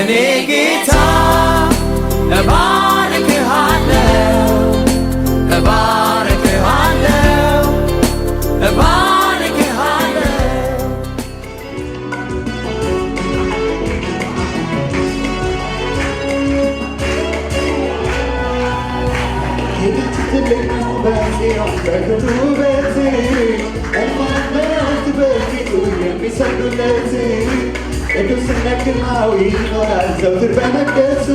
የኔ ጌታ እባርክሃለሁ፣ እባርክሃለሁ፣ እባርክሃለሁ። ጌታችን ትልቅ ነው በጽዮን በክብሩ ውበት፣ እንኳን መላእክት በፊቱ የሚሰግዱለት። ቅዱስነት ግርማው ይኖራል ዘውትር በመቅደሱ፣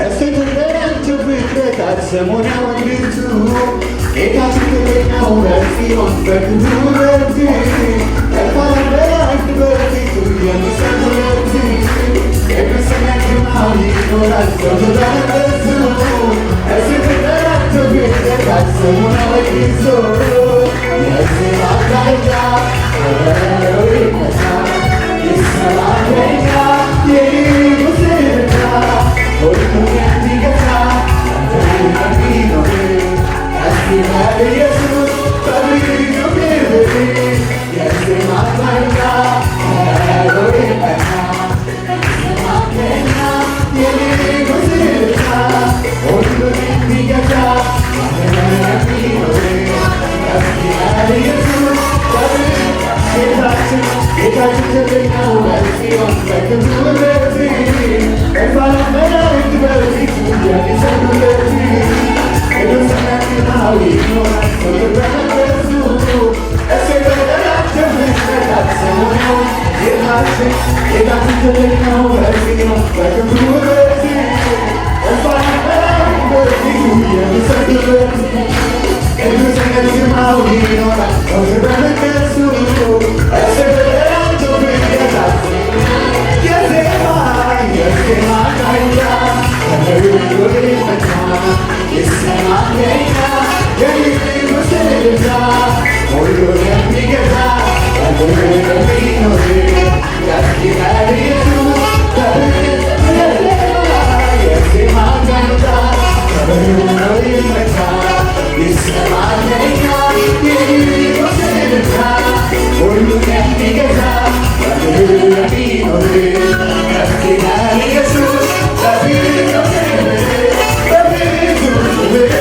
እሴት ጠራቸው ፍጥረታት ስሙን ያወድሱ። ጌታችን ትልቅ ነው በጽዮን በክብሩ ውበት፣ እንኳን መላእክት በፊቱ የሚሰግዱለት። ቅዱስነት ግርማው ይኖራል ዘውትር በመቅደሱ፣ እሴት ጠራቸው ፍጥረታት ስሙን ያወድሱ። የዜማ ቃኛ ከበሮ ይመታ፣ ይሰማ ከኛ የንጉሥ እልልታ። ሁሉን የሚገዛ የሚኖር፣ ከፍ ይበል ኢየሱስ በብዙ ክብር። የዜማ ቃኛ ከበሮ ይመታ፣ ይሰማ ከኛ የንጉሥ እልልታ። ሁሉን የሚገዛ የሚኖር፣ ከፍ ይበል ኢየሱስ። ጌታችን ጌታችን ትልቅ ነው በጽዮን በክብሩ ውበት፣ እንኳን መላእክት በፊቱ የሚሰግዱለት። ቅዱስነት ግርማው ይኖራል ዘውትር በመቅደሱ፣ እሴት ጠራቸው ፍጥረታት ስሙን ጌታችን ጌታችን ትልቅ ነው በጽዮን በክብሩ ውበት፣ እንኳን መላእክት በፊቱ የሚሰግዱለት። ቅዱስነት ግርማው ይኖራል ዘውትር በመቅደሱ፣ እሴት ጠራቸው ፍጥረታት። የዜማ የዜማ ቃኛ ከበሮ ይመታ፣ ይሰማ ከኛ የንጉሥ እልልታ። ሁሉን የሚገዛ የሚኖር፣ ከፍ ይበል ኢየሱስ። የዜማ የዜማ ቃኛ ከበሮ ይመታ፣ ይሰማ ከኛ የንጉሥ እልልታ። ሁሉን የሚገዛ የሚኖር፣ ከፍ ይበል ኢየሱስ በብዙ ክብር፣ በብዙ ክብር፣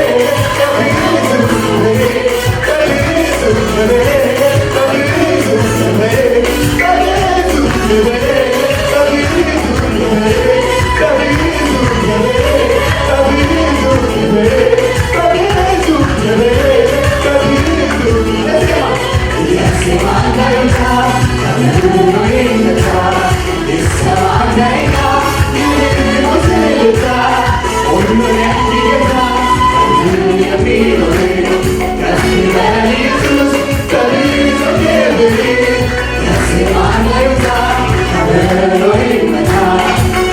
በብዙ ክብር፣ በብዙ ክብር፣ በብዙ ክብር፣ በብዙ ክብር፣ በብዙ ክብር፣ በብዙ ክብር፣ በብዙ ክብር፣ በብዙ ክብር፣ በብዙ የዜማ ቃኛ ከበሮ ይመታ፣ ይሰማ ከኛ የንጉሥ እልልታ። ሁሉን የሚገዛ የሚኖር፣ ከፍ ይበል ኢየሱስ በብዙ ክብር። የዜማ ቃኛ ከበሮ ይመታ፣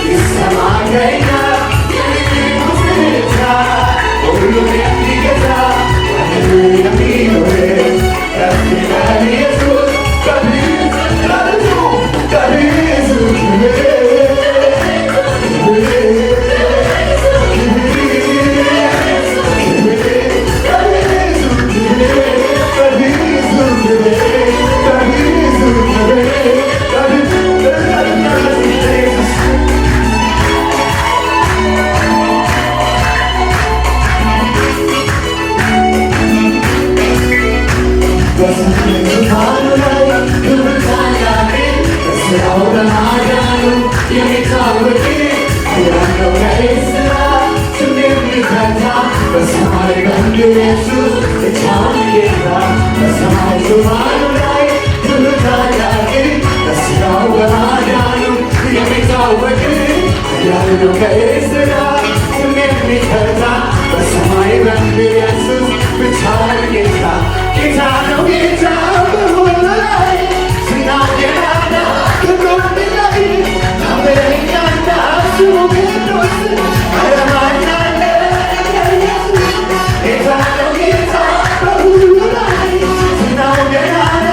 ይሰማ ከኛ የንጉሥ እልልታ። ሁሉን የሚገዛ የሚኖር፣ ከፍ ይበል ኢየሱስ በብዙ በብዙ ክብር፣ ክብር፣ በብዙ ክብር፣ በብዙ ክብር፣ በብዙ ክብር፣ በብዙ ኢየሱስ። በሰማይ ዙፋኑ ላይ ክብር ታላቅ፣ በሥራው በማዳኑ የሚታወቅ፣ ኃያል ነው ከእስራት ስም የሚፈታ። በሰማይ በምድር ኢየሱስ ብቻውን ጌታ። በሰማይ ዙፋኑ ላይ ክብር ታላቅ፣ በሥራው በማዳኑ የሚታወቅ፣ ኃያል ነው ከእስራት ስም የሚፈታ። በሰማይ በምድር ኢየሱስ ብቻውን ጌታ። ጌታ ነው ጌታ በሁሉ ላይ፣ ዝናው ገናና ክብሩ የሚለይ፣ ታምረኛና ስሙ ቅዱስ፣ ኧረ ማን አለ እንደ ኢየሱስ? ጌታ ነው ጌታ በሁሉ ላይ፣ ዝናው ገናና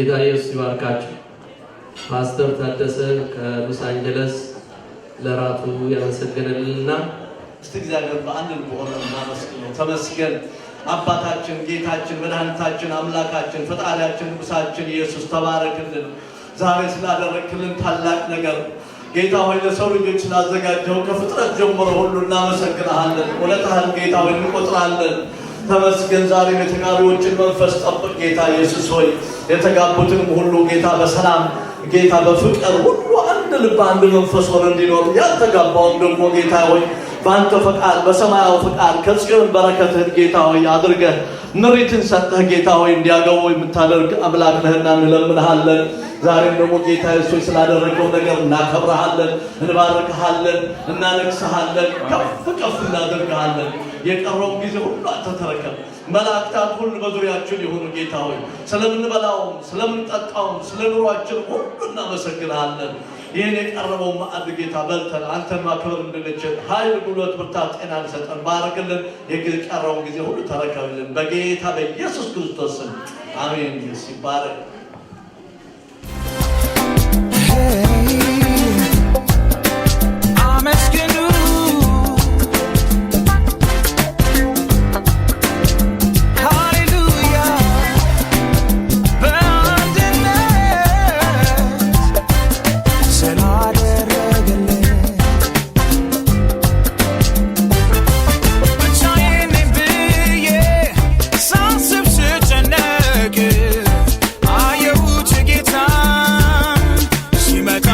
ጌታ ኢየሱስ ይባርካችሁ። ፓስተር ታደሰ ከሎስ አንጀለስ ለራቱ ያመሰግንልንና እስቲ እግዚአብሔር በአንድ ልብ ሆነን እናመስግነው። ተመስገን አባታችን፣ ጌታችን፣ መድኃኒታችን፣ አምላካችን፣ ፈጣሪያችን፣ ንጉሳችን ኢየሱስ ተባረክልን። ዛሬ ስላደረግክልን ታላቅ ነገር ጌታ ሆይ፣ ለሰው ልጆች ስላዘጋጀው ከፍጥረት ጀምሮ ሁሉ እናመሰግንሃለን። ውለታህን ጌታ ሆይ እንቆጥራለን። ተመስገን። ዛሬም የተጋቢዎችን መንፈስ ጠብቅ ጌታ ኢየሱስ ሆይ። የተጋቡትንም ሁሉ ጌታ በሰላም፣ ጌታ በፍቅር ሁሉ አንድ ልብ አንድ መንፈስ ሆነ እንዲኖር፣ ያልተጋባውን ደግሞ ጌታ ሆይ በአንተ ፈቃድ፣ በሰማያዊ ፈቃድ ከጽዮን በረከትህን ጌታ ሆይ አድርገህ ምሪትን ሰጥተህ ጌታ ሆይ እንዲያገቡ የምታደርግ አምላክ ነህና እንለምንሃለን። ዛሬም ደግሞ ጌታ ኢየሱስ ስላደረገው ነገር እናከብረሃለን፣ እንባርክሃለን፣ እናነግስሃለን፣ ከፍ ከፍ እናደርግሃለን። የቀረውን ጊዜ ሁሉ አንተ ተረከብ። መላእክታት ሁሉ በዙሪያችን የሆኑ ጌታ ሆይ፣ ስለምንበላውም፣ ስለምንጠጣውም፣ ስለ ኑሯችን ሁሉ እናመሰግንሃለን። ይህን የቀረበውን ማዕድ ጌታ በልተን አንተን ማክበር እንድንችል ኃይል፣ ጉልበት፣ ብርታት፣ ጤናን ሰጠን፣ ባርክልን። የቀረውን ጊዜ ሁሉ ተረከብልን። በጌታ በኢየሱስ ክርስቶስ ስም አሜን። ኢየሱስ ይባረክ። Hey, አመስግኑ። ሃሌሉያ፣ በአንድነት ስላደረገልን። ብቻዬን ነኝ ብዬ ሳስብ ስጨነቅ አየሁት ጌታን ሲመጣ።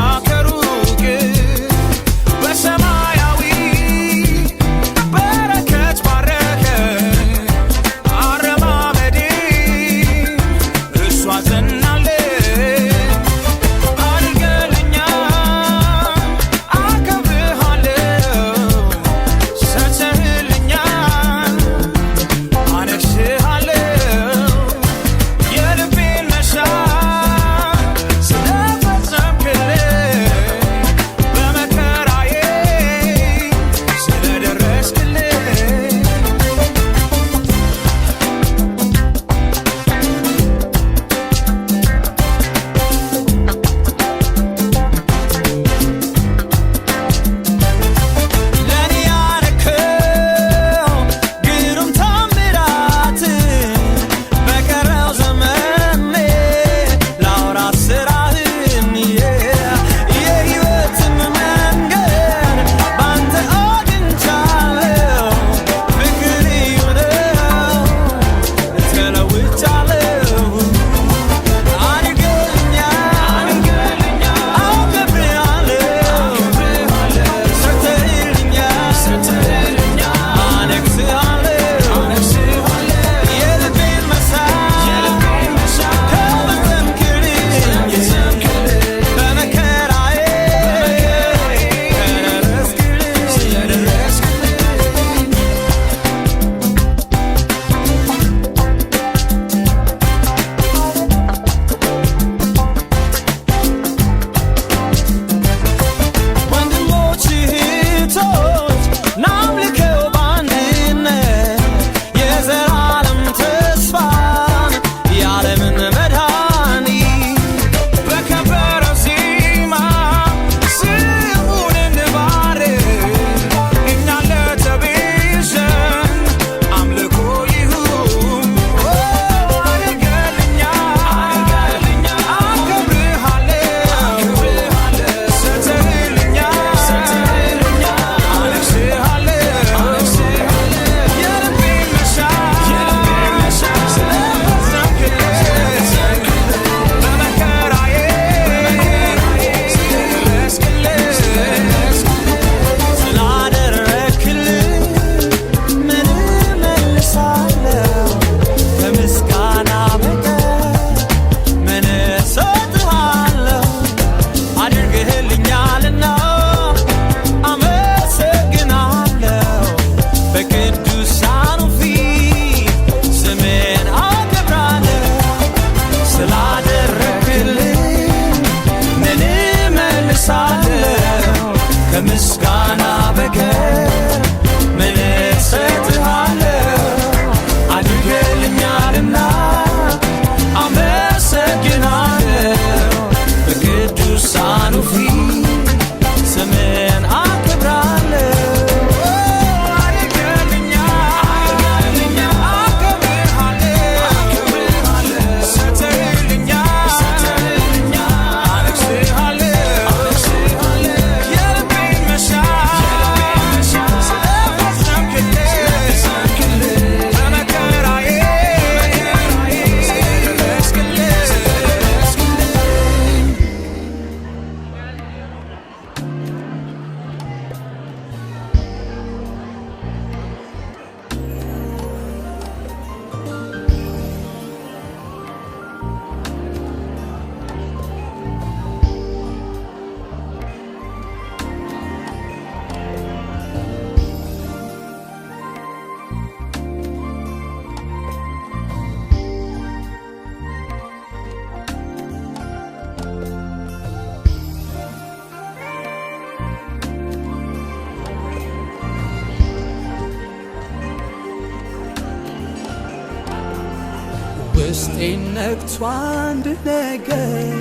ውስጤን ነክቶ አንድ ነገር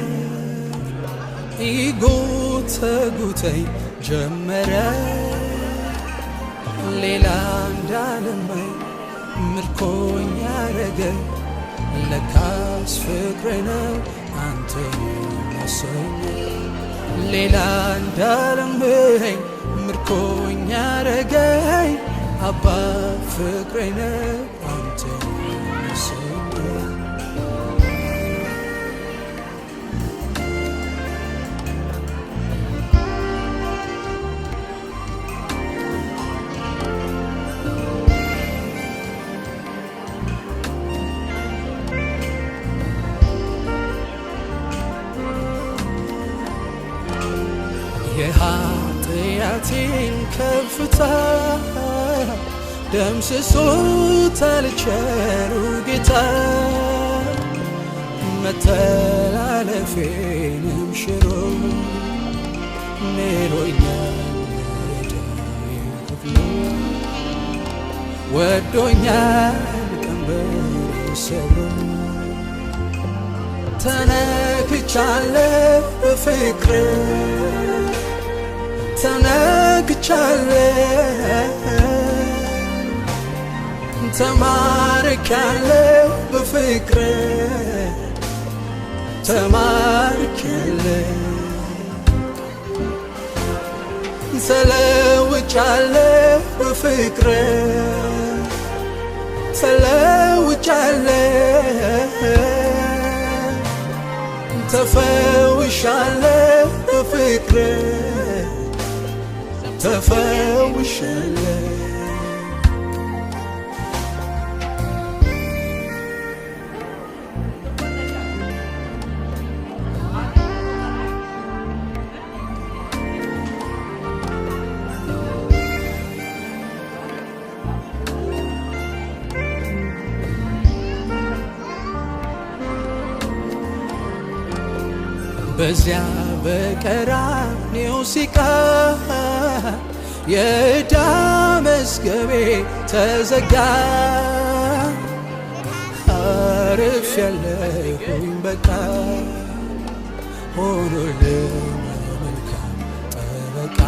ይጎተጉተኝ ጀመረ። ሌላ እንዳለማይ ምርኮኛ ያረገ ለካስ ፍቅር ነው አንተን ያሰኘ። ሌላ እንዳለማይ ምርኮኛ ያረገኝ አባ ፍቅር ነው አንተን ያሰኘ። የኃጢአቴን ከፍታ ደምስሶታል ቸሩ ጌታ። መተላለፌንም ሽሮ ምሮኛል ዕዳዬን ከፍሎ። ወዶኛል ቀንበር ሰብሮ። ተነክቻለሁ በፍቅር፣ ተነክቻለሁ፣ ተማርካለሁ በፍቅር፣ ተማርካለሁ፣ ተለውጫለሁ በፍቅር፣ ተለውጫለሁ፣ ተፈውሻለሁ በፍቅር፣ ተፈውሻለሁ። በዚያ በቀራንዮ ሲቃ የዕዳ መዝገቤ ተዘጋ። አርፌያለሁኝ በቃ፣ ሆኖልኝ መልካም ጠበቃ።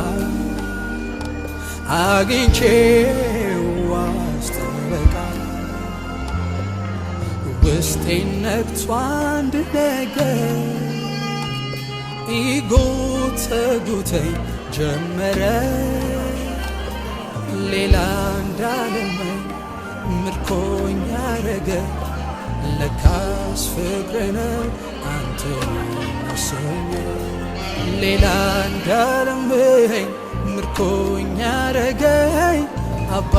አግኝቼው ዋስ ጠበቃ። ውስጤን ነክቶ አንድ ነገር ይጎተጉተኝ ጀመረ። ሌላ እንዳለማይ ምርኮኛ ያረገ ለካስ ፍቅር ነው አንተን ያሰኘ። ሌላ እንዳለማይ ምርኮኛ ያረገኝ አባ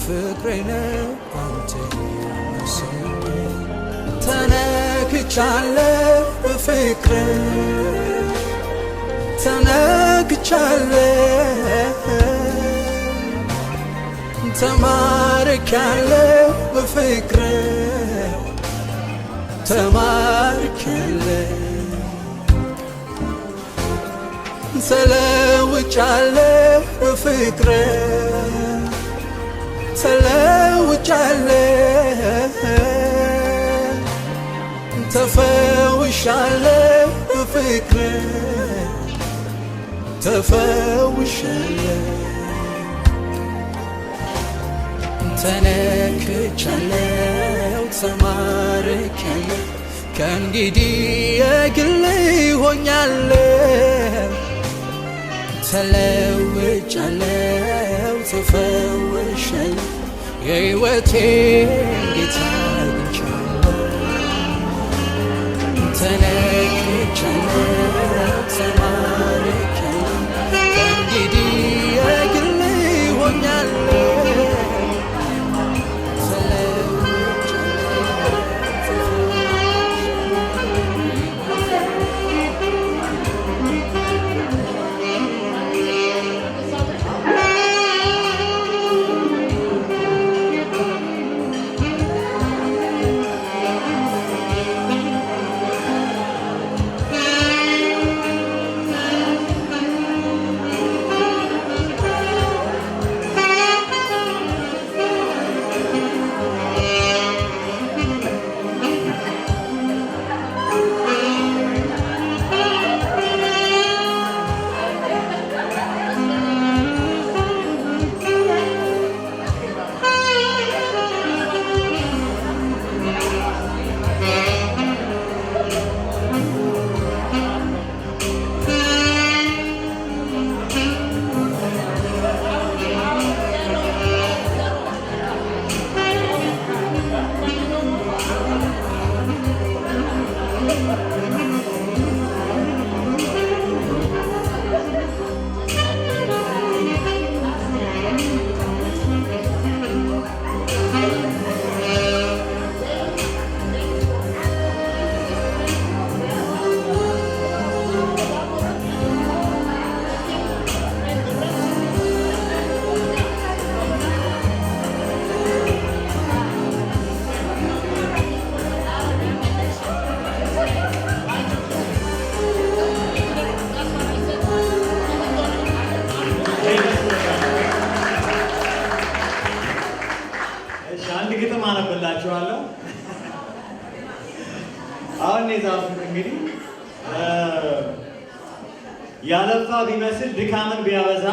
ፍቅር ነው አንተን ያሰኘ። ተነክቻለሁ በፍቅር፣ ተነክቻለሁ፣ ተማርካለሁ በፍቅር፣ ተማርካለሁ፣ ተለውጫለሁ በፍቅር፣ ተለውጫለሁ፣ ተፈውሻለሁ በፍቅር፣ ተፈውሻለሁ። ተነክቻለሁ፣ ተማርኬያለሁ፣ ከእንግዲህ የግል ሆኛለሁ። ተለውጫለሁ፣ ተፈውሻለሁ፣ የሕይወቴን ጌታ አግኝቻለሁ። ተነክቻለሁ፣ ተማርኬያለሁ፣ ከእንግዲህ የግል ሆኛለሁ። አሁን ነው የጻፍኩት። እንግዲህ ያለፋ ቢመስል፣ ድካምን ቢያበዛ፣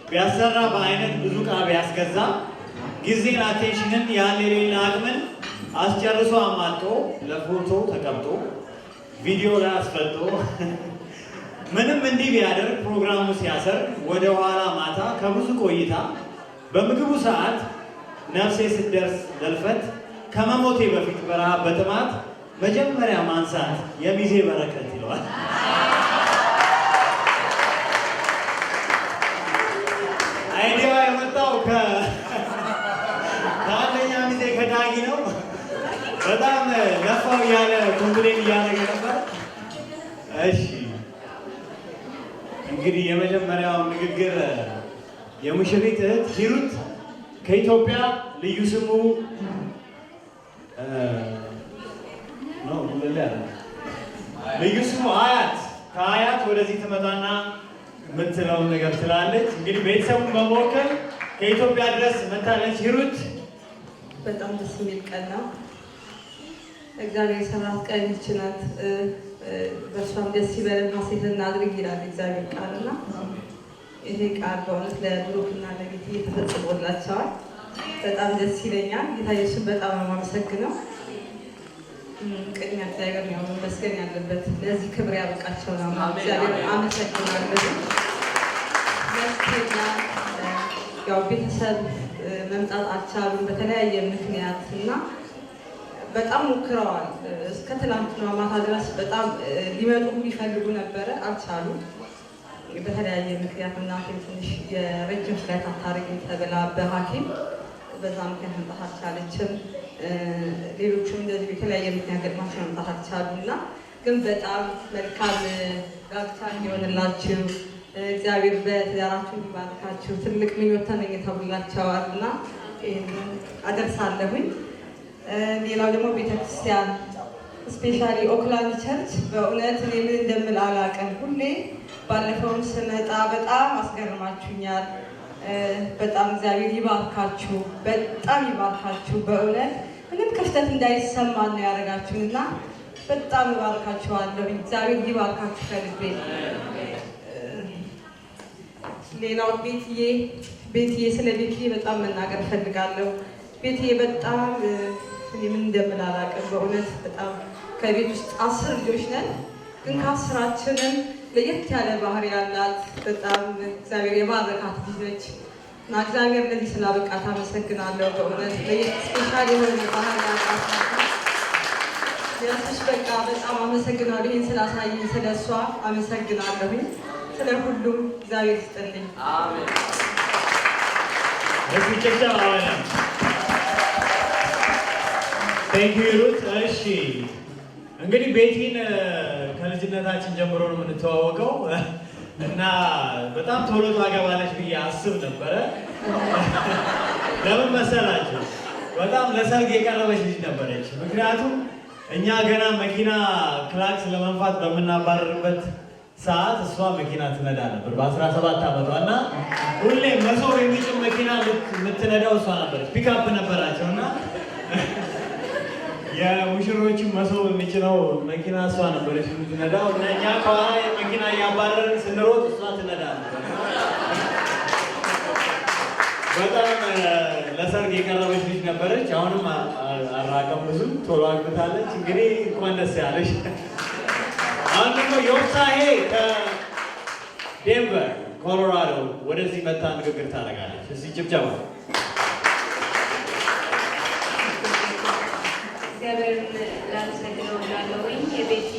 ቢያሰራ፣ በአይነት ብዙ ዕቃ ቢያስገዛ፣ ጊዜን፣ attention ን፣ ያለ የሌለ አቅምን አስጨርሶ፣ አማጦ፣ ለፎቶ ተቀምጦ፣ ቪዲዮ ላይ አስፈልጦ፣ ምንም እንዲህ ቢያደርግ፣ ፕሮግራሙ ሲያሰርግ ወደ ኋላ ማታ ከብዙ ቆይታ በምግቡ ሰዓት ነፍሴ ስትደርስ ለልፈት፣ ከመሞቴ በፊት በረሃብ በጥማት መጀመሪያ ማንሳት የሚዜ በረከት ይለዋል። Idea ው የመጣው ከአንደኛ ሚዜ ከዳጊ ነው። በጣም ለፋው እያለ complain እያደረገ ነበር። እሺ፣ እንግዲህ የመጀመሪያው ንግግር የሙሽሪት እህት ሂሩት ከኢትዮጵያ፣ ልዩ ስሙ no ልዩ ስሙ አያት፣ ከአያት ወደዚህ ትመጣና የምትለውን ነገር ትላለች። እንግዲህ ቤተሰቡን በመወከል ከኢትዮጵያ ድረስ መታለች ሂሩት። በጣም ደስ የሚል ቀን ነው። እግዚአብሔር የሰራት ቀን ይህች ናት። በእርሷም ደስ ይበለን ሐሴት እናድርግ ይላል እግዚአብሔር ቃል። እና ይሄ ቃል በእውነት ለብሩክና ለቤቲ ተፈጽሞላቸዋል። በጣም ደስ ይለኛል። ጌታ ኢየሱስን በጣም ነው የማመሰግነው። ቅድሚያ እግዚአብሔር ነው መመስገን ያለበት። ለዚህ ክብር ያበቃቸው ነው። እግዚአብሔር አመሰግናለሁ። ሁለተኛ ያው ቤተሰብ መምጣት አልቻሉም በተለያየ ምክንያት እና በጣም ሞክረዋል። እስከ ትናንትና ማታ ድረስ በጣም ሊመጡ የሚፈልጉ ነበረ፣ አልቻሉም። በተለያየ ምክንያት እናቴም ትንሽ የረጅም flight አታረጊም ተብላ በሐኪም በዛ ምክንያት መምጣት አልቻለችም። ሌሎቹም እንደዚሁ የተለያየ ምክንያት ገጥሟቸው መምጣት አልቻሉም። እና ግን በጣም መልካም ጋብቻ እንዲሆንላችሁ፣ እግዚአብሔር በትዳራችሁ እንዲባርካችሁ ትልቅ ምኞት ተመኝተውላቸዋል እና ይህንን አደርሳለሁኝ። ሌላው ደግሞ ቤተክርስቲያን፣ especially ኦክላንድ church፣ በእውነት እኔ ምን እንደምል አላውቅም። ሁሌ ባለፈውም ስመጣ በጣም አስገርማችሁኛል። በጣም እግዚአብሔር ይባርካችሁ፣ በጣም ይባርካችሁ። በእውነት ምንም ክፍተት እንዳይሰማን ነው ያደረጋችሁን እና በጣም እባርካችኋለሁ። እግዚአብሔር ይባርካችሁ ከልቤ። ሌላው ቤትዬ፣ ቤትዬ፣ ስለ ቤትዬ በጣም መናገር እፈልጋለሁ። ቤትዬ በጣም እኔ ምን እንደምል አላውቅም። በእውነት በጣም ከቤት ውስጥ 10 ልጆች ነን፣ ግን ከ10ራችንም ለየት ያለ ባህሪ ያላት፣ በጣም እግዚአብሔር የባረካት ልጅ ነች እና እግዚአብሔር ለዚህ ስላበቃት አመሰግናለሁ። በእውነት ለየት special የሆነ ባህሪ ያላት ኢየሱስ በቃ በጣም አመሰግናለሁ። ይህን ስላሳየኝ ስለ እሷ አመሰግናለሁኝ። ስለ ሁሉም እግዚአብሔር ይስጥልኝ። እስኪ ጭብጨባ በደንብ። Thank you ሩት። እሺ፣ እንግዲህ ቤቲን ከልጅነታችን ጀምሮ ነው የምንተዋወቀው እና በጣም ቶሎ ታገባለች ብዬ አስብ ነበረ። ለምን መሰላችሁ? በጣም ለሰርግ የቀረበች ልጅ ነበረች። ምክንያቱም እኛ ገና መኪና ክላክስ ለመንፋት በምናባረርበት ሰዓት እሷ መኪና ትነዳ ነበር በ17 ዓመቷ። እና ሁሌ መሶብ የሚጭን መኪና የምትነዳው እሷ ነበረች። ፒክአፕ ነበራቸው እና የሙሽሮችን መሶብ የሚጭነው መኪና እሷ ነበረች የምትነዳው እና እኛ ከኋላ መኪና እያባረርን ስንሮጥ እሷ ትነዳ ነበር። በጣም ለሰርግ የቀረበች ልጅ ነበረች። አሁንም አራቀም ብዙ፣ ቶሎ አግብታለች። እንግዲህ እንኳን ደስ ያለሽ። አሁን ደግሞ ዮፍታሄ ከዴንቨር ኮሎራዶ ወደዚህ መታ ንግግር ታደርጋለች። እዚህ ጭብጨባ። እግዚአብሔርን ላመሰግነው እወዳለሁኝ። የቤቲ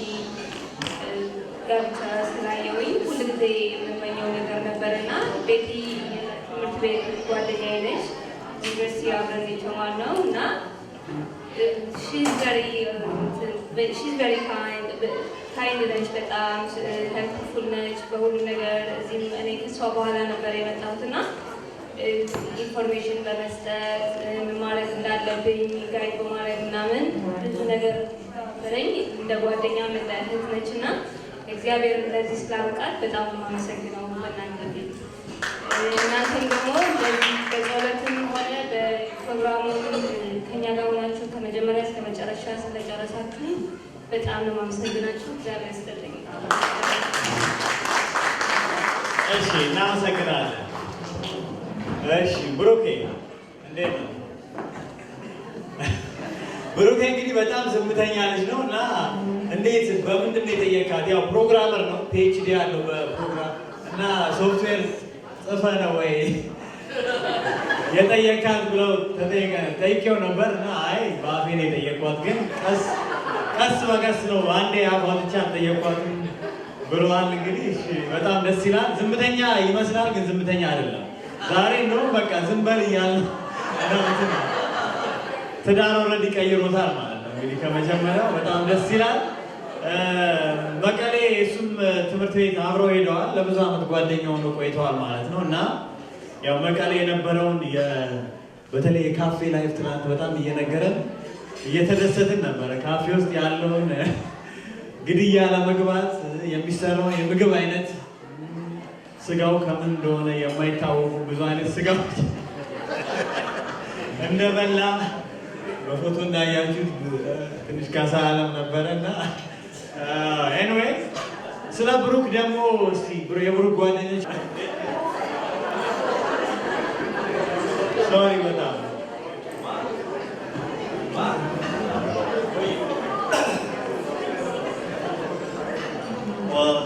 ጋብቻ ስላየሁኝ ሁልጊዜ የምመኘው ነገር ነበር እና ቤቲ ትምህርት ቤት ጓደኛዬ ነች። ዩኒቨርሲቲ አብረን የተማርነው እና she's very kind ነች፣ በጣም helpful ነች በሁሉ ነገር። እዚህም እኔ ከሷ በኋላ ነበር የመጣሁት እና information በመስጠት፣ ምን ማድረግ እንዳለብኝ guide በማድረግ ምናምን ብዙ ነገር ተባበረኝ። እንደ ጓደኛም እንደ እህት ነች እና እግዚአብሔር እንደዚህ ስላበቃት በጣም የማመሰግነው በእናንተ ፊት። እናንተም ደግሞ በዚህ በጸሎትም ሆነ በፕሮግራሙ ከኛ ጋር ሆናችሁ። ስላደረጋችሁ በጣም ነው የማመሰግናችሁ። እግዚአብሔር ይስጥልኝ። እሺ፣ እናመሰግናለን። እሺ ብሩኬ እንዴት ነው? ብሩኬ እንግዲህ በጣም ዝምተኛ ልጅ ነው እና እንዴት በምንድን ነው የጠየካት? ያው programmer ነው፣ PhD ያለው በፕሮግራም እና ሶፍትዌር ጽፈ ነው ወይ የጠየካት ብለው ጠይቄው ነበር እና አይ በአፌ ነው የጠየኳት፣ ግን ቀስ ቀስ በቀስ ነው፣ አንዴ አፍ አውጥቼ አልጠየኳትም ብለዋል። እንግዲህ እሺ፣ በጣም ደስ ይላል። ዝምተኛ ይመስላል፣ ግን ዝምተኛ አይደለም። ዛሬ እንደውም በቃ ዝም በል እያልን ነው። እንትን ትዳር already ቀይሮታል ማለት ነው። እንግዲህ ከመጀመሪያው በጣም ደስ ይላል። መቀሌ እሱም ትምህርት ቤት አብረው ሄደዋል። ለብዙ ዓመት ጓደኛ ሆኖ ቆይተዋል ማለት ነው እና ያው መቀሌ የነበረውን በተለይ የካፌ life ትናንት በጣም እየነገረን እየተደሰትን ነበረ። ካፌ ውስጥ ያለውን ግድያ ለመግባት የሚሰራውን የምግብ አይነት፣ ስጋው ከምን እንደሆነ የማይታወቁ ብዙ አይነት ስጋዎች እንደበላ በፎቶ እንዳያችሁት ትንሽ ካሳ አለም ነበረ እና anyway ስለ ብሩክ ደግሞ እስቲ የብሩክ ጓደኞች፣ sorry በጣም። Well,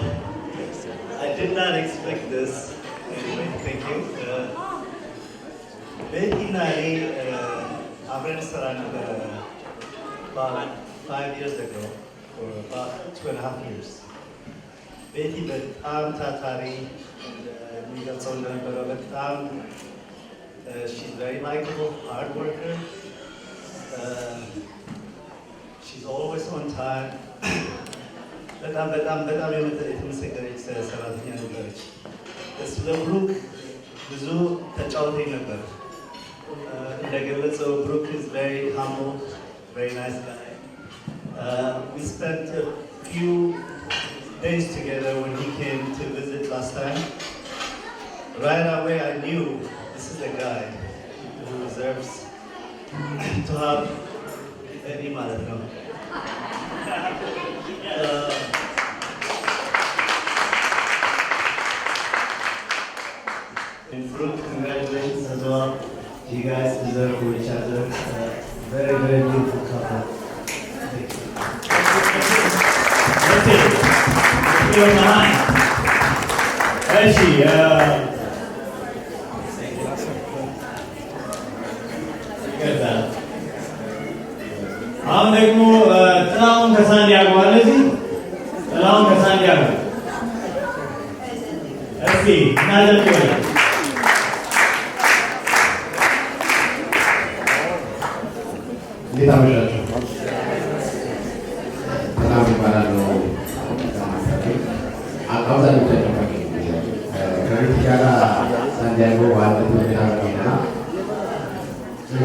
I did not expect this. Anyway, thank you. ቤቲና እኔ አብረን ስራ ነበረ about 5 years ago, for about 2.5 years. ቤቲ በጣም ታታሪ፣ የሚገልጸው እንደነበረው በጣም she's very likable, hard worker. She's always on time. በጣም በጣም በጣም የተመሰገነች ሰራተኛ ነበረች። ስለ ብሩክ ብዙ ተጫውተኝ ነበር። እንደገለጸው ብሩክ is very humble, very nice guy. We spent a few days together when he came to visit last time. Right away I knew this is a guy who deserves to have እኔ ማለት ነው። And Brooke, congratulations as well. You guys deserve for each other. Very, very beautiful couple. Thank you. እሺ ዮሐን፣ እሺ፣ ይቅርታ። አሁን ደግሞ ጥላሁን ከሳንዲያጎ አለ እዚህ። ጥላሁን ከሳንዲያጎ እስቲ እናደርገዋለን። እንዴት አመሻችሁ? በጣም ይባላሉ። አብዛኞቻቸው ከቤት ጋር ሳንዲያጎ በአንድ ትምህርት ቤት አብረን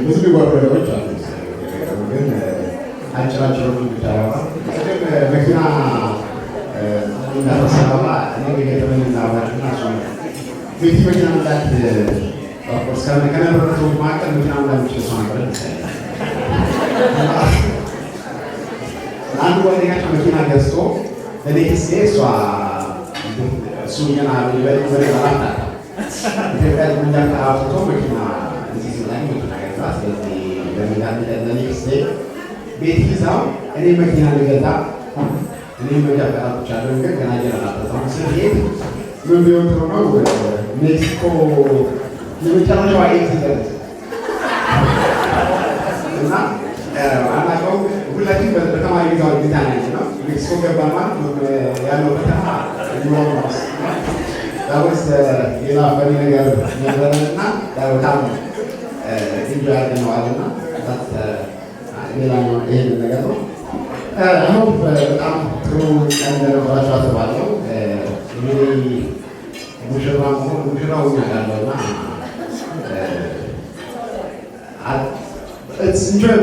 ብዙ የሚጓዱ ነገሮች አሉ፣ ግን አጭር አጭሮቹን ብቻ ላውራ። ቅድም መኪና እንዳተሰራራ እኔ የገጠመኝ ላውራችሁና እሱ ቤቲ መኪና መንዳት of course ከነበሩ ሰዎች መካከል መኪና መንዳት የሚችል ሰው ነበረ። አንዱ ጓደኛቸው መኪና ገዝቶ እኔ ጊዜ እሷ እሱ ገና አራት ኢትዮጵያ መንጃ ፈቃድ አውጥቶ መኪና እዚህ ሲመጣ መኪና ገዛ። ስለዚህ ለ next day ቤት ይዛው እኔ መኪና ልገዛ፣ እኔ መንጃ ፈቃድ አውጥቻለሁ፣ ግን ገና ገና አላጠጣሁም። ስንሄድ ምን ቢሆን ጥሩ ነው? ሜክሲኮ የመጨረሻዋ exit እና አናውቀውም። ሁላችን በተማሪ ቪዛ ቪዛ ነው ያለ ነው። ሜክሲኮ ገባን ማለት ያለው ፈተና ሊሆን that was ሌላ funny ነገር ነበረን እና በጣም enjoy አድርገነዋል እና ሌላኛው ይሄንን ነገር ነው። I hope በጣም ጥሩ ቀን እንደነበራችሁ አስባለሁ። እንግዲህ ሙሽራ መሆን ሙሽራ ሆኛለሁ እና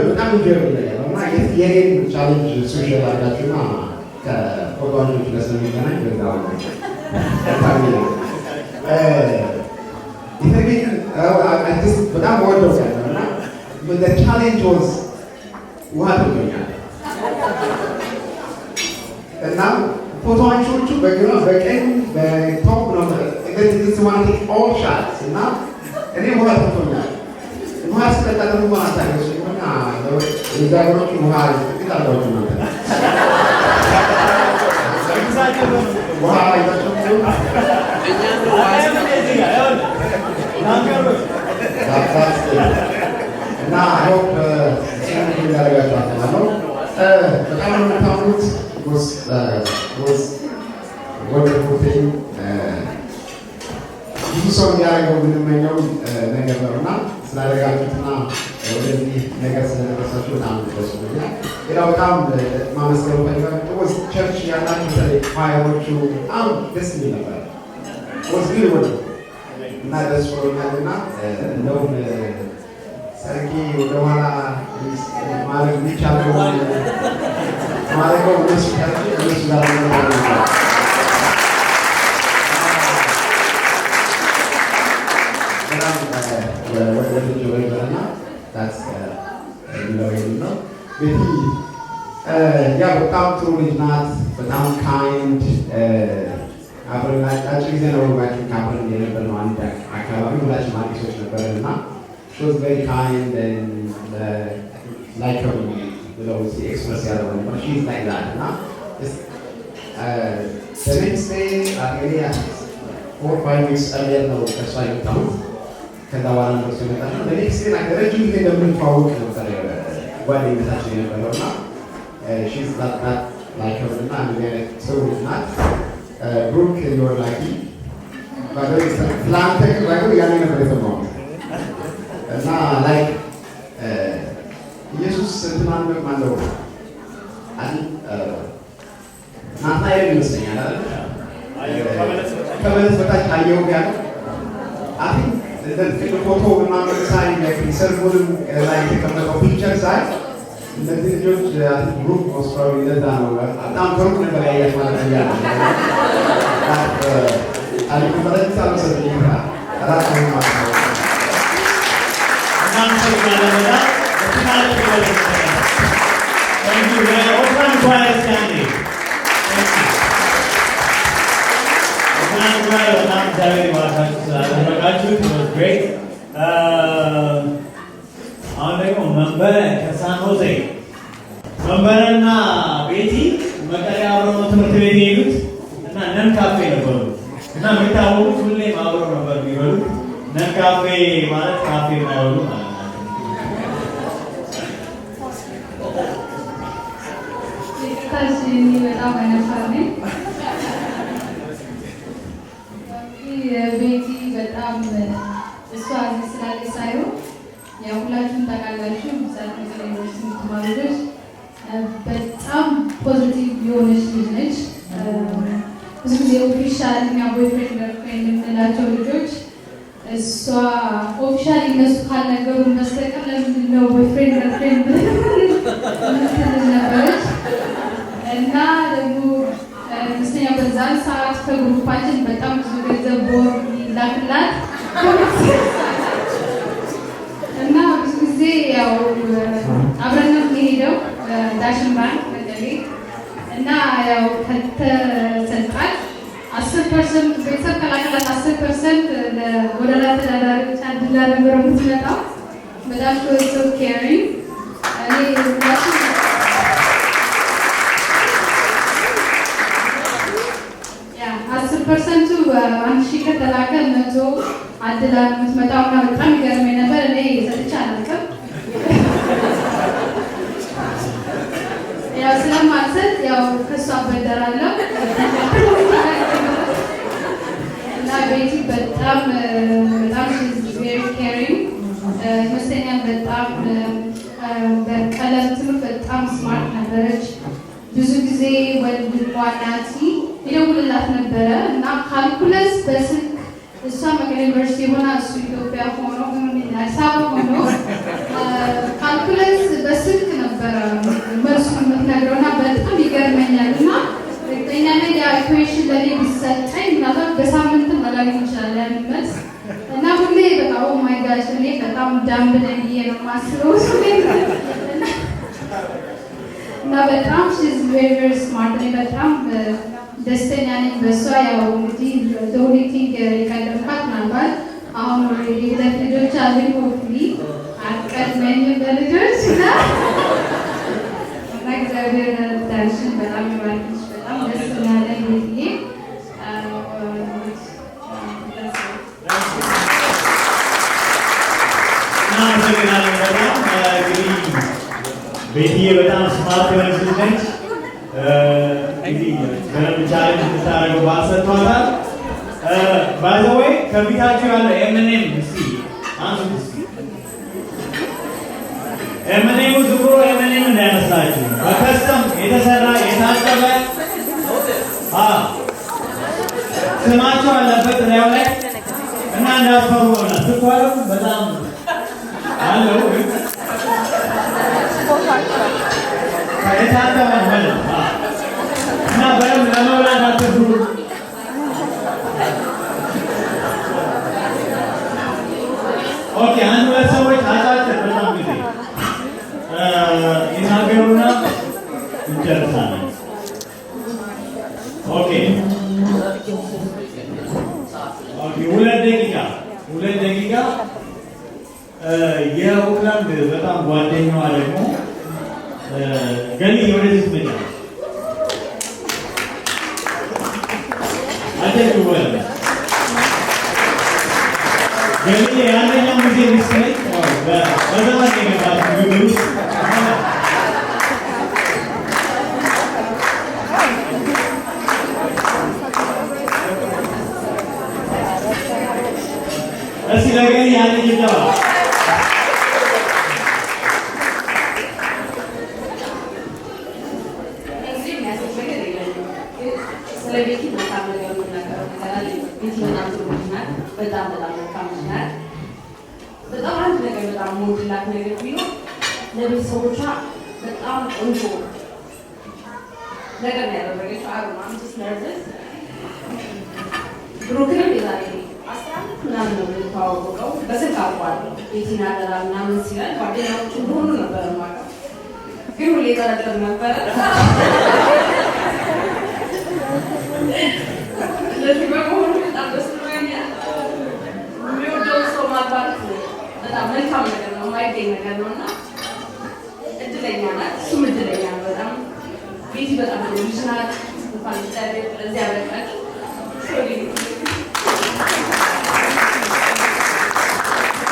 በጣም enjoyable ነገር ነው እና የኔን challenge social አድርጋችሁና ከፎቶኞች ጋር ስለሚገናኝ በዛው ነው የተገኘ በጣም ወደው ያለው እና challenge was ውሃ ጠምቶኛል። እና ፎቶ አንሺዎቹ በግራ በቀኝ በ top ነው just wanna take all shots። እና እኔ ውሃ ጠምቶኛል። ውሃ ስጠጣ ደግሞ ውሃ አታገሱም እና የዛ ሀገሮቹ ውሃ ጥቂት አድርጋችሁ እናንተ ውሃ ይዛችሁ። እኛ ነው ውሃ። That's it. እና I hope እንዳደረጋችሁ አስባለሁ። በጣም ነው የምታምሩት። Was wonderful thing። ብዙ ሰው እንዲያደርገው የምንመኘው ነገር ነው እና ስላደረጋችሁትና ወደዚህ ነገር ስለደረሳችሁ በጣም ደስ ብሎኛል። ሌላው በጣም ማመስገን ፈልጋለሁ። Was church ያላችሁ በተለይ choir ኦቹ በጣም ደስ የሚል ነበር። Was really wonderful እና ደስ ብሎኛል። እና እንደውም ሰርጌ ወደኋላ ማድረግ የሚቻለው ማድረገው እነሱ ጠርቼ እነሱ ጋር ነው ማለት ነው። በጣም ወድጄው ነበርና that's የሚለው ይሄን ነው። ቤቲ yeah በጣም ጥሩ ልጅ ናት። በጣም kind። አብረን አጭር ጊዜ ነው አብረን የነበርነው፣ አንድ አካባቢ ሁላችንም አዲሶች ነበረን እና she was very kind and likable ብለው express ያደረገው ነበር። She is like that። እና the next day እኔ 4, 5 weeks earlier ነው ከእሷ የመጣሁት። ከዛ በኋላ ነው እሱ የመጣችው። The next day ረጅም ጊዜ እንደምንተዋወቅ ነበር ጓደኝነታችን የነበረው እና she's that likable እና እንደዚህ አይነት ጥሩ ልጅ ናት። ብሩክ፣ you're lucky። ስለአንተ ግን ያኔ ነበር የሰማሁት እና like ኢየሱስ እንትናን ማነው ናትናኤል ይመስለኛል አይደል? ከበለስ በታች አየሁ ያለው I think እንደዚህ ፎቶ ምናምን ሳይ፣ ሰርጉንም ላይ የተቀመጠው picture ሳይ እነዚህ ልጆች ብሩክ most probably እንደዛ ነው። በጣም ከሩቅ ነበር ያያት ማለት ነው። ያለ ታሪኩ በረጅም ሳልወሰድብኝ ራሱ ማለት ነው። እናመሰግናለን በጣም። በትናንት Thank you. የኦፕራን choir እስኪ አንዴ። Thank you. ኦፕራን choir በጣም እግዚአብሔር ይባርካችሁ ስላደረጋችሁት። It was great. አሁን ደግሞ መንበረ ከሳን ሆዜ። መንበረና ቤቲ መቀሌ አብረው ነው ትምህርት ቤት የሄዱት እና ነን ካፌ ነበሩ እና የሚታወቁት ሁሌም አብረው ነበር የሚበሉት። ነን ካፌ ማለት ካፌ የማይበሉ ማለት ናቸው። ይቅርታ፣ እሺ፣ እኔ በጣም አይነፋር ነኝ። ቤቲ በጣም እሷ እዚህ ስላለች ሳይሆን ያው ሁላችሁም ታውቃላችሁ፣ ምሳሌ መቀሌ ዩኒቨርሲቲ የምትማሩ ልጆች በጣም positive የሆነች ልጅ ነች። ብዙ ጊዜ official እኛ boyfriend girlfriend የምንላቸው ልጆች እሷ officially እነሱ ካልነገሩን በስተቀር ለምንድን ነው boyfriend girlfriend የምትል ልጅ ነበረች። እና ደግሞ ይመስለኛል በዛን ሰዓት ከ group ኣችን በጣም ብዙ ገንዘብ በወር ይላክላት እና ብዙ ጊዜ ያው አብረን ነው የምንሄደው ዳሽን ባንክ መቀሌ። እና ያው ከተሰጣት 10% ቤተሰብ ከላከላት 10% ለጎዳና ተዳዳሪዎች አድላ ነበር የምትመጣው። በጣም so caring። እኔ ሁላችን yeah 10% ኡ 1000 ከተላከ 100 አድላ ነው የምትመጣው እና በጣም ይገርመኝ ነበር። እኔ ሰጥቼ አላውቅም። ያው ስለማልሰጥ ያው ከእሷ አበደራለሁ። እና ቤቲ በጣም በጣም very caring ይመስለኛል። በጣም በቀለም ትምህርት በጣም smart ነበረች። ብዙ ጊዜ ወንድሟ ናቲ ይደውልላት ነበረ እና calculus በስልክ እሷ መቀሌ ዩኒቨርሲቲ ሆና እሱ ኢትዮጵያ ሆኖ፣ አዲስ አበባ ሆኖ calculus በስልክ ነበረ መልሱን የምትነግረው እና በጣም ይገርመኛል። እና እርግጠኛ ነኝ ያ equation ለእኔ ቢሰጠኝ ምናልባት በሳምንትም ላላገኝ ይችላል ያንን መልስ። እና ሁሌ በቃ oh my gosh እኔ በጣም dumb ነኝ ብዬ ነው የማስበው። እና በጣም she's very, very smart። እኔ በጣም ደስተኛ ነኝ በእሷ። ያው እንግዲህ the only thing የቀደምኳት ምናልባት አሁን already ሁለት ልጆች አሉኝ። Hopefully አትቀድመኝም በልጆች። እና እግዚአብሔር ትዳርሽን በጣም ይባርክሽ። በጣም ደስ ያለኝ ቤትዬ። እናመሰግናለን በጣም። እንግዲህ ቤትዬ በጣም smart የሆነች ልጅ ነች። እንግዲህ በደንብ challenge እንድታደርገው ባል ሰጥቷታል። By the way, ከፊታችሁ ያለ M&M እስኪ አንሱት እስኪ። M&M ኡ ዝም ብሎ M&M እንዳይመስላችሁ፣ በ custom የተሰራ፣ የታጠበ፣ ስማቸው አለበት እላዩ ላይ እና እንዳትፈሩ ሆና ስኳርም በጣም አለው፣ ግን የታጠበ ነው በደንብ እና በደንብ ለመብላት አትፍሩ። Okay፣ አንድ ሁለት ሰዎች አጫጭር በጣም ጊዜ ይናገሩና እንጨርሳለን። Okay፣ 2 ደቂቃ፣ 2 ደቂቃ። የኦክላንድ በጣም ጓደኛዋ ደግሞ ገሊ ወደዚህ ትመጫለች። አጨብጭቡ። ገሊ የአንደኛው ጊዜ ሚስት ነች። በዘመን የገባች ግቢ ውስጥ። እስኪ ለገሊ አንድ ጭብጨባ። እዚህ የሚያስብ ነገር የለኝም። ግን ስለ ቤቲ መልካም ነገር የምናገረው ነገር አለ። ቤቲ በጣም ጥሩ ልጅ ናት። በጣም በጣም መልካም ልጅ ናት። በጣም አንድ ነገር በጣም የምወድላት ነገር ቢኖር ለቤተሰቦቿ በጣም ቆንጆ ነገር ነው ያደረገችው። I am just nervous። ብሩክንም የዛሬ 10 ዓመት ምናምን ነው የምንተዋወቀው። በስልክ አውቀዋለሁ። ቤቲን አደራ ምናምን ሲለን ጓደኛዎቹ እንደሆኑ ነበር የማውቀው፣ ግን ሁሌ ጠረጥር ነበረ። ስለዚህ በመሆኑ በጣም ደስ ብሎኛል። የሚወደውን ሰው ማግባት በጣም መልካም ነገር ነው፣ የማይገኝ ነገር ነው እና እድለኛ ናት፣ እሱም እድለኛ ነው። በጣም ቤቲ በጣም ጥሩ ልጅ ናት። እንኳን እግዚአብሔር ለዚህ ያበቃችሁ። Sorry።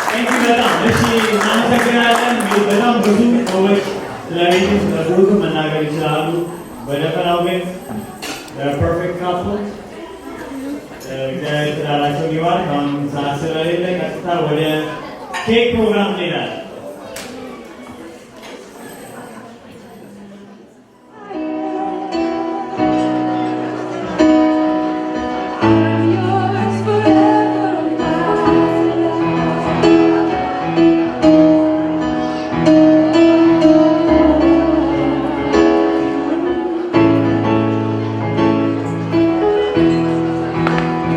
Thank you በጣም። እሺ፣ እናመሰግናለን። እንግዲህ በጣም ብዙ ሰዎች ስለ ቤቲ፣ ስለ ብሩክ መናገር ይችላሉ። በደፈናው ግን perfect couple፣ እግዚአብሔር ትዳራቸውን ይባርክ። አሁን ሰዓት ስለሌለ ቀጥታ ወደ ኬክ ፕሮግራም እንሄዳለን። I'm yours forever, my love.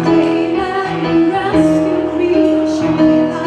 Came and rescued me. I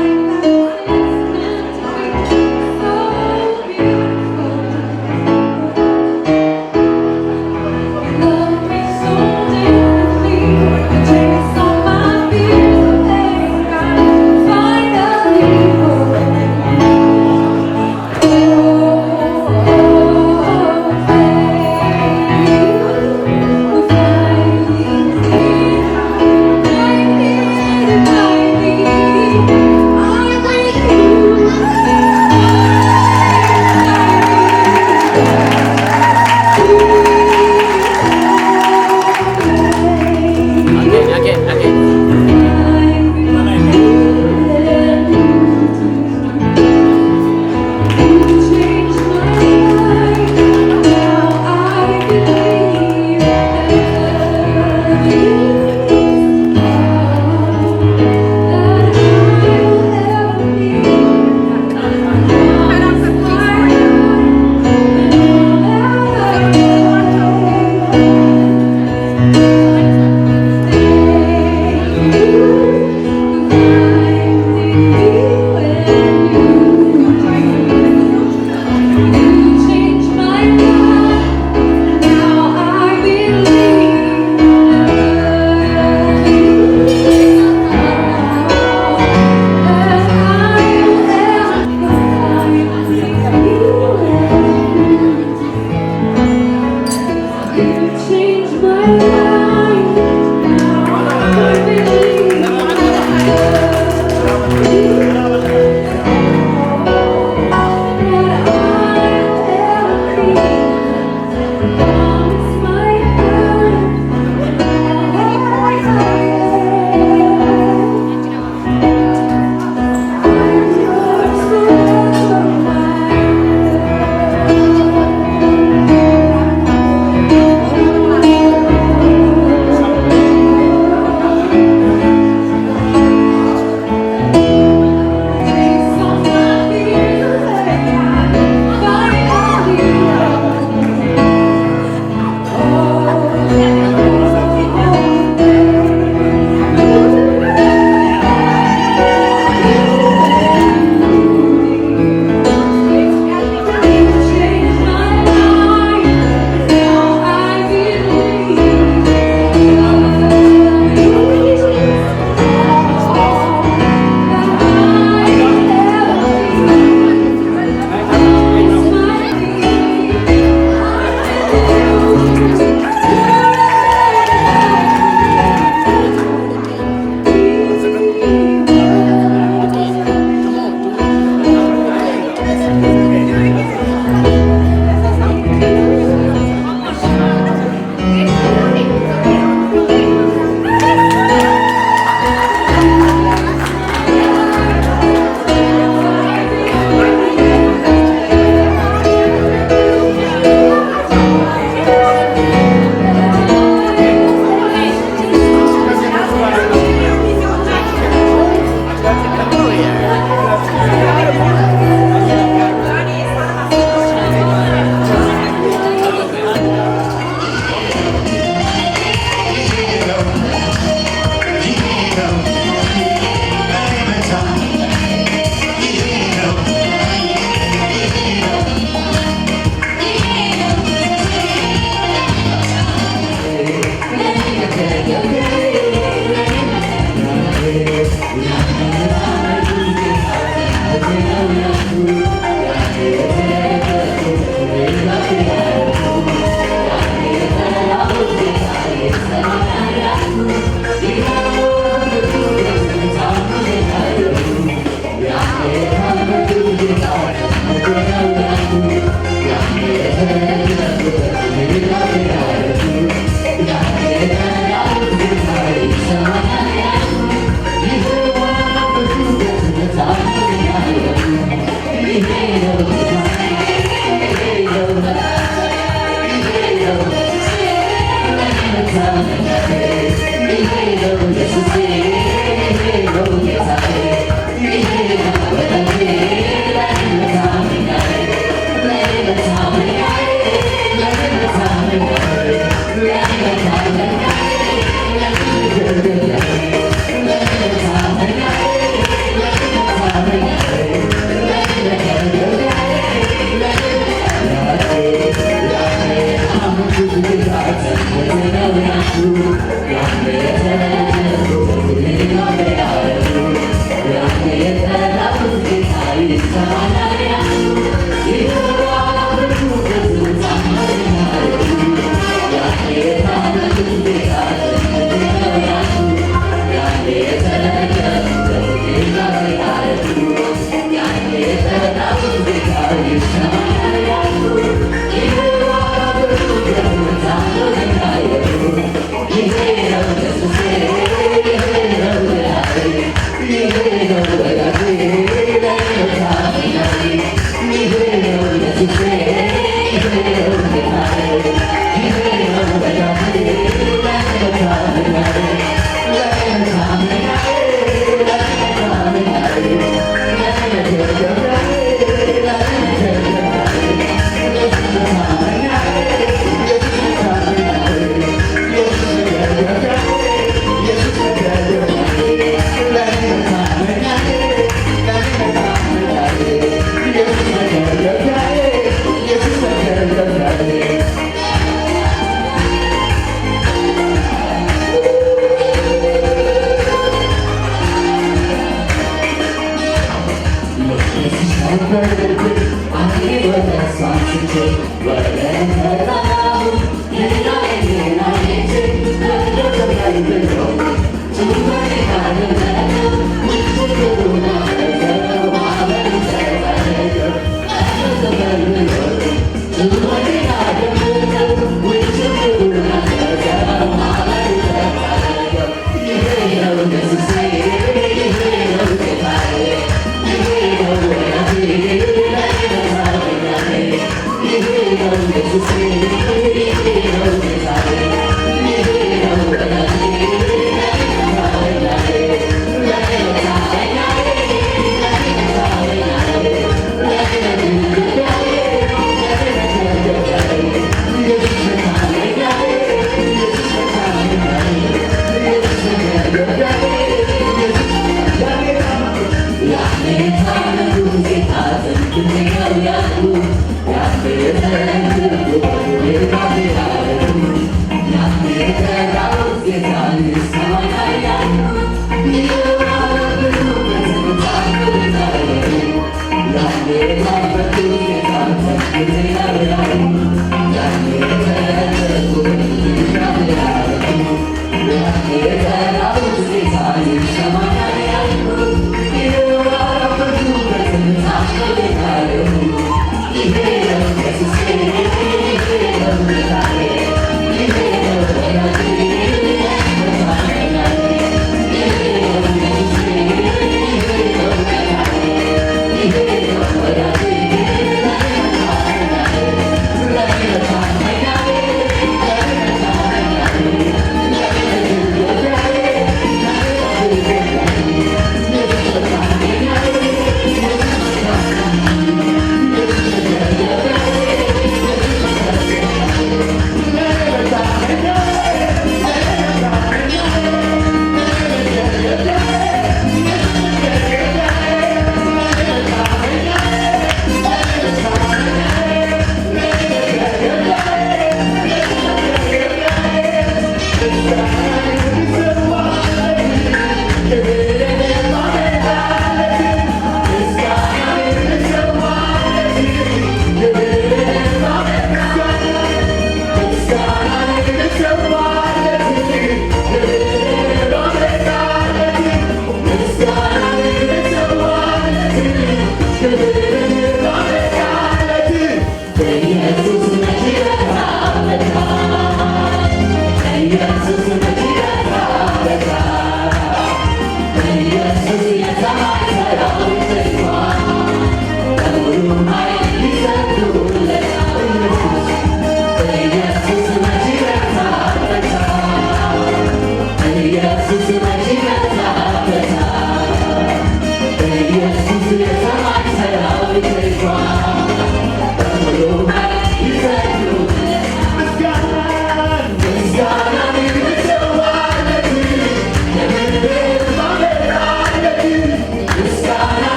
Yeah.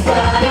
Thank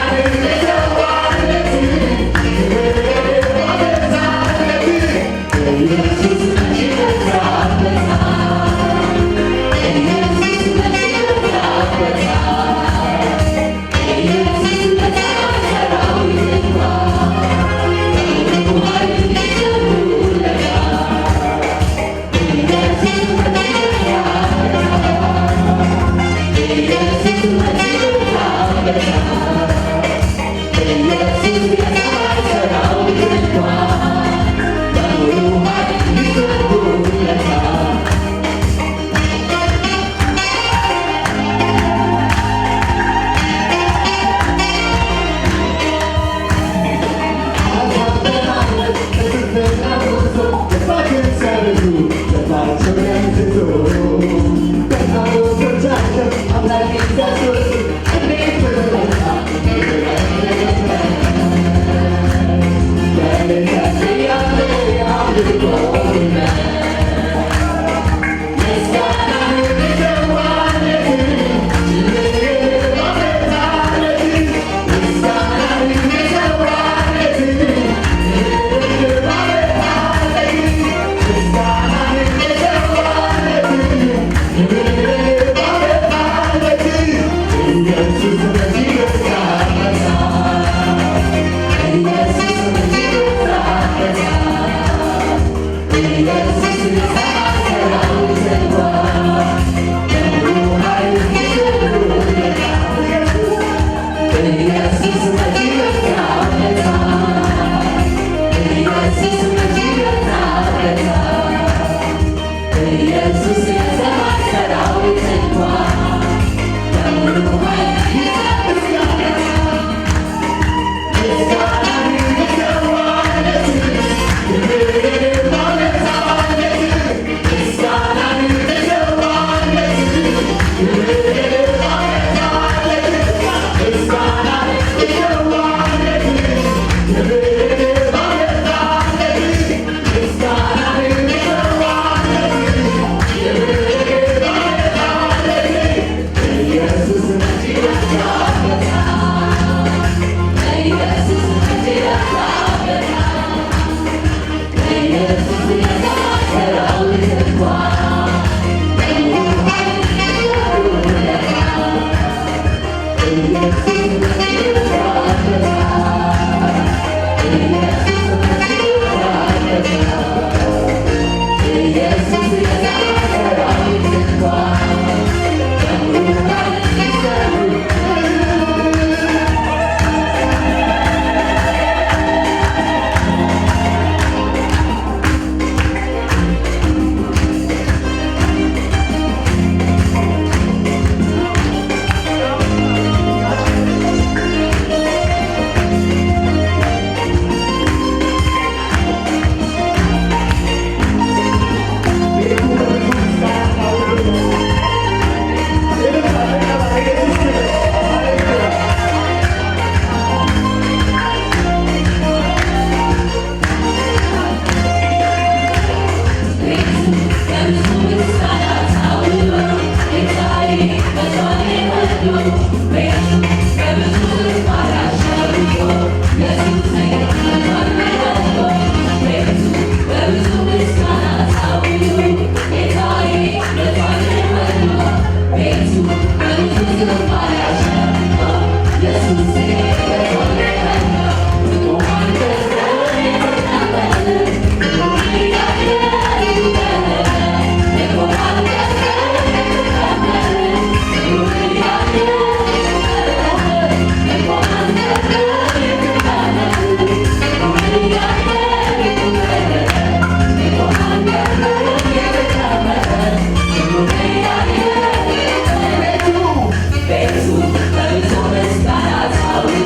you.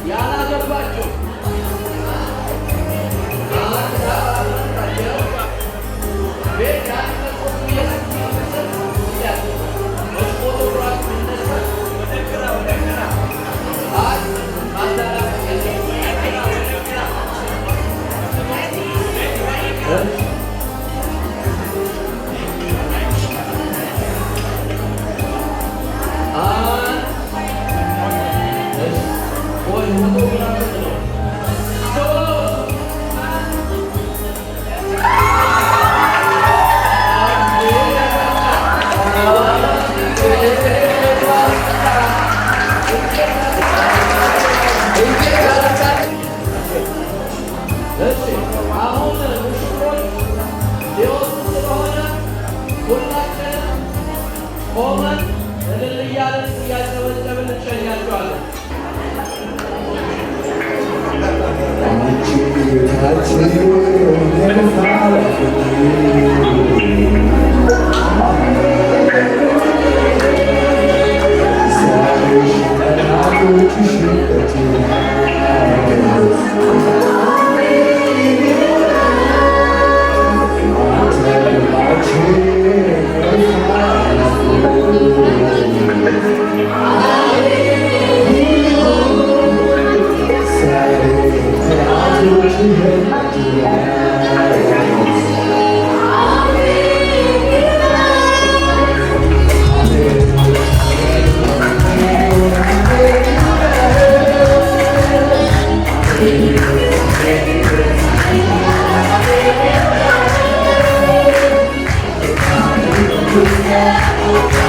ያላገባችሁ ቤት ፎቶግራፍ የሚነሳ አይ ማዳላት የለም። አንድ ወይ ፎቶግራፍ ነው። ሶስት እሺ አሁን ሙሽሮች ሊወጡ ስለሆነ ሁላችንም ቆመን እልል እያለን እያጨበጨብን እንሸኛቸዋለን። Yeah.